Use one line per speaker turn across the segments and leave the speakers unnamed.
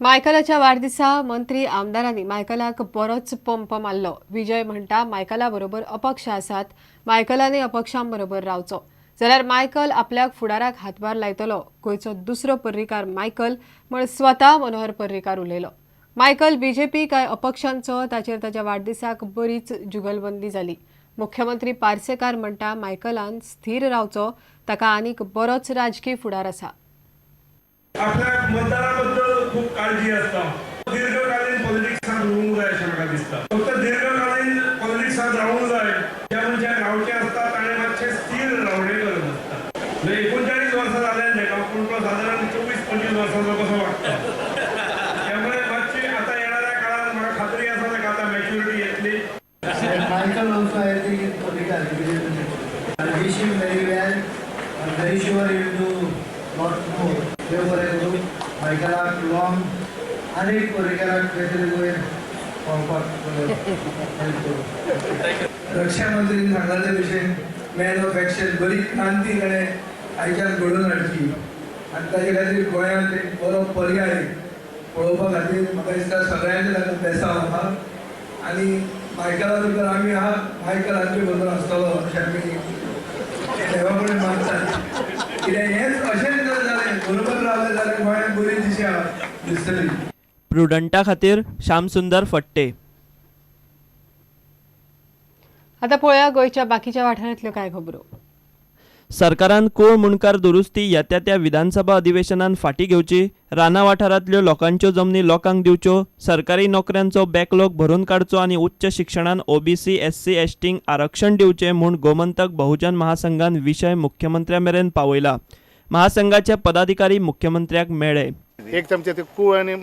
मायकलाच्या वाडदिसा मंत्री आमदारांनी मायकलाक बरोच पंप मारलो. विजय म्हणटा मायकला बरोबर अपक्ष आसात, मायकलांनी अपक्षां बरोबर रावचो जाल्यार मायकल आपल्याक फुडाराक हातभार लायतलो. गोंयचो दुसरो पर्रीकार मायकल म्हण स्वता मनोहर पर्रीकार उलयलो. मायकल बीजेपी काय अपक्षांचो ताचेर ताच्या वाडदिसाक बरीच जुगलबंदी जाली. मुख्यमंत्री पार्सेकार म्हणटा मायकलान स्थीर रावचो, ताका आनीक बरोच राजकी फुडार आसा.
आपल्याक मतदाराबद्दल खूब काळजी आसता. दीर्घकालीन पॉलिटिक्सांत रावूंक जाय अशें म्हाका दिसता. फक्त दीर्घकालीन पॉलिटिक्सांत रावूंक जाय, ज्या मनशाक रावचें आसता ताणें मातशें स्थीर रावणें गरज आसता. 39 वर्सां जाल्यान ताका, पूण तो सादारण 24-25 वर्सांचो कसो वागता. त्यामुळे मातशी आतां येणाऱ्या काळांत म्हाका खात्री आसा ताका आतां मॅच्युरिटी येतली.
Michael also I think is political. I wish him very well. I'm very sure he will do lot more. देव बरें करूं मायकलाक लॉंग आनीक पर्रीकाराक खंय तरी वयर पावपाक हेल्प करूं.
रक्षा मंत्रीन सांगला ते भशेन मॅन ऑफ एक्शन, बरी क्रांती ताणें आयच्यान घडोवन हाडची आनी ताजे खातीर गोंयांत एक बरो पर्याय पळोवपा खातीर म्हाका दिसता सगळ्यांचें ताका बेसांव आहा आनी मायकला बरोबर आमी आहा, मायकल आमचे बरोबर आसतलो अशें आमी देवा कडेन मागतात. कित्याक हेंच अशेंच जर जालें, बरोबर रावलें जाल्यार गोंयांत बरी दिशा दिसतली.
प्रुडंटा खातीर श्यामसुंदर फट्टे.
आता पळोवया गोंयच्या बाकीच्या वाठारांतल्यो कांय खबरो.
सरकारान कूळ मुंडकार दुरुस्ती येत्या त्या विधानसभा अधिवेशनान फाटीं घेवची, राना वाठारांतल्यो लोकांच्यो जमनी लोकांक दिवच्यो, सरकारी नोकऱ्यांचो बॅकलॉग भरून काडचो आनी उच्च शिक्षणान ओबीसी, एससी, एसटींक आरक्षण दिवचें म्हूण गोमंतक बहुजन महासंघान विशय मुख्यमंत्र्या मेरेन पावयला. महासंघाचे पदाधिकारी मुख्यमंत्र्याक मेळ्ळे.
एक आमचे ते कूळ आनी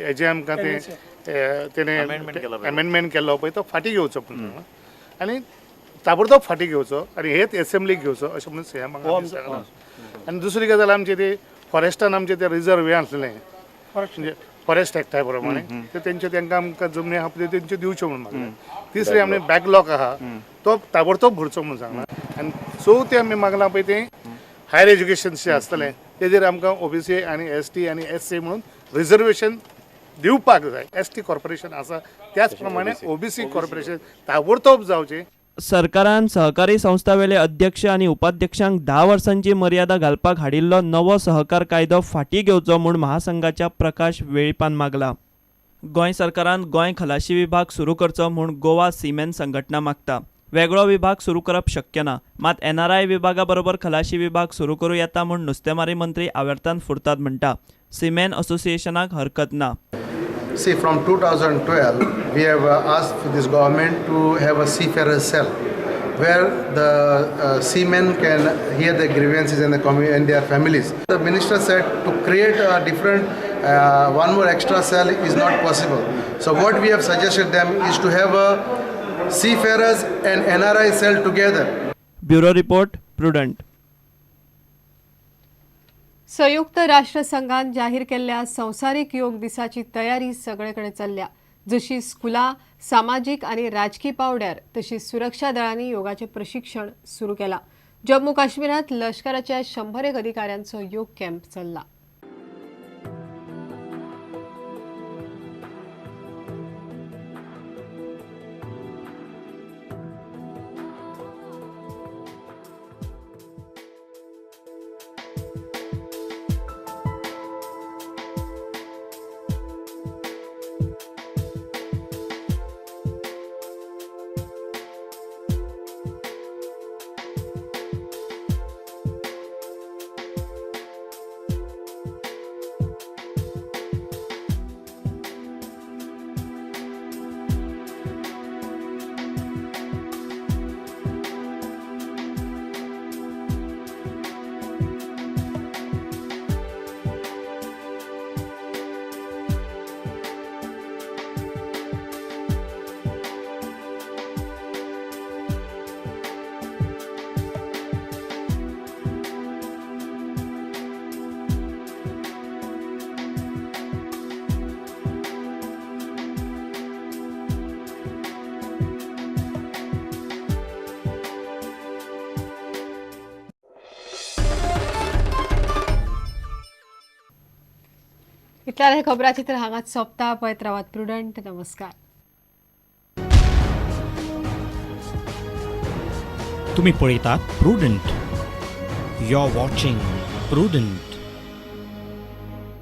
हेजें आमकां तें तेणें अमेंडमेंट केल्लो पळय तो फाटीं घेवचो म्हणून आनी ताबडतोब फाटीं घेवचो आनी हेच एसेंब्लीक घेवचो अशें म्हणून सीएमाक सांगलां. आनी दुसरी गजाल आमची ती फॉरेस्टान आमचें तें रिजर्व हें आसलें म्हणजे फॉरेस्ट एक्टा प्रमाणे ते तेंच्यो तांकां आमकां जमनी आहा पळय तेंच्यो दिवच्यो म्हणून मागलें. तिसरी आमी बॅकलॉग आहा तो ताबडतोब भरचो म्हणून सांगलां. आनी चवथें आमी मागलां पळय तें हायर एज्युकेशन जें आसतलें तेजेर आमकां ओबीसी आनी एस टी आनी एस सी म्हणून रिजर्वेशन दिवपाक जाय. एस टी कॉर्पोरेशन आसा त्याच प्रमाणे ओबीसी कॉर्पोरेशन ताबडतोब जावचें.
सरकारान सहकारी संस्थावेले अध्यक्ष आनी उपाध्यक्षांक 10 वर्सांची मर्यादा घालपाक हाडिल्लो नवो सहकार कायदो फाटीं घेवचो म्हूण महासंघाच्या प्रकाश वेळीपान मागला. गोंय सरकारान गोंय खलाशी विभाग सुरू करचो म्हूण गोवा सीमेन संघटना मागता. वेगळो विभाग सुरू करप शक्य ना, मात एनआरआय विभागा बरोबर खलाशी विभाग सुरू करूं येता म्हूण नुस्तेमारी मंत्री आवेर्तान फुर्ताद म्हणटा. सीमेन असोसिएशनाक हरकत ना.
See, from 2012, we have asked for this government to have a seafarers cell where the seamen can hear their grievances and, and their families. The minister said to create a different, one more extra cell is not possible. So what we have suggested them is to have a seafarers and NRI cell together.
Bureau report, Prudent.
संयुक्त राष्ट्रसंघान जाहीर केल्ल्या संवसारीक योग दिसाची तयारी सगळेकडे चल्ल्या. जशी स्कुलां सामाजीक आनी राजकी पावड्यार तशी सुरक्षा दळांनी योगाचें प्रशिक्षण सुरू केलां. जम्मू काश्मीरांत लश्कराच्या 100 अधिकाऱ्यांचो योग कॅम्प चल्ला. इतल्यान हें खबराचित्र हांगाच सोंपता. पळयत रावात प्रुडंट. नमस्कार.
तुम्ही पळयतात Prudent. You are watching Prudent.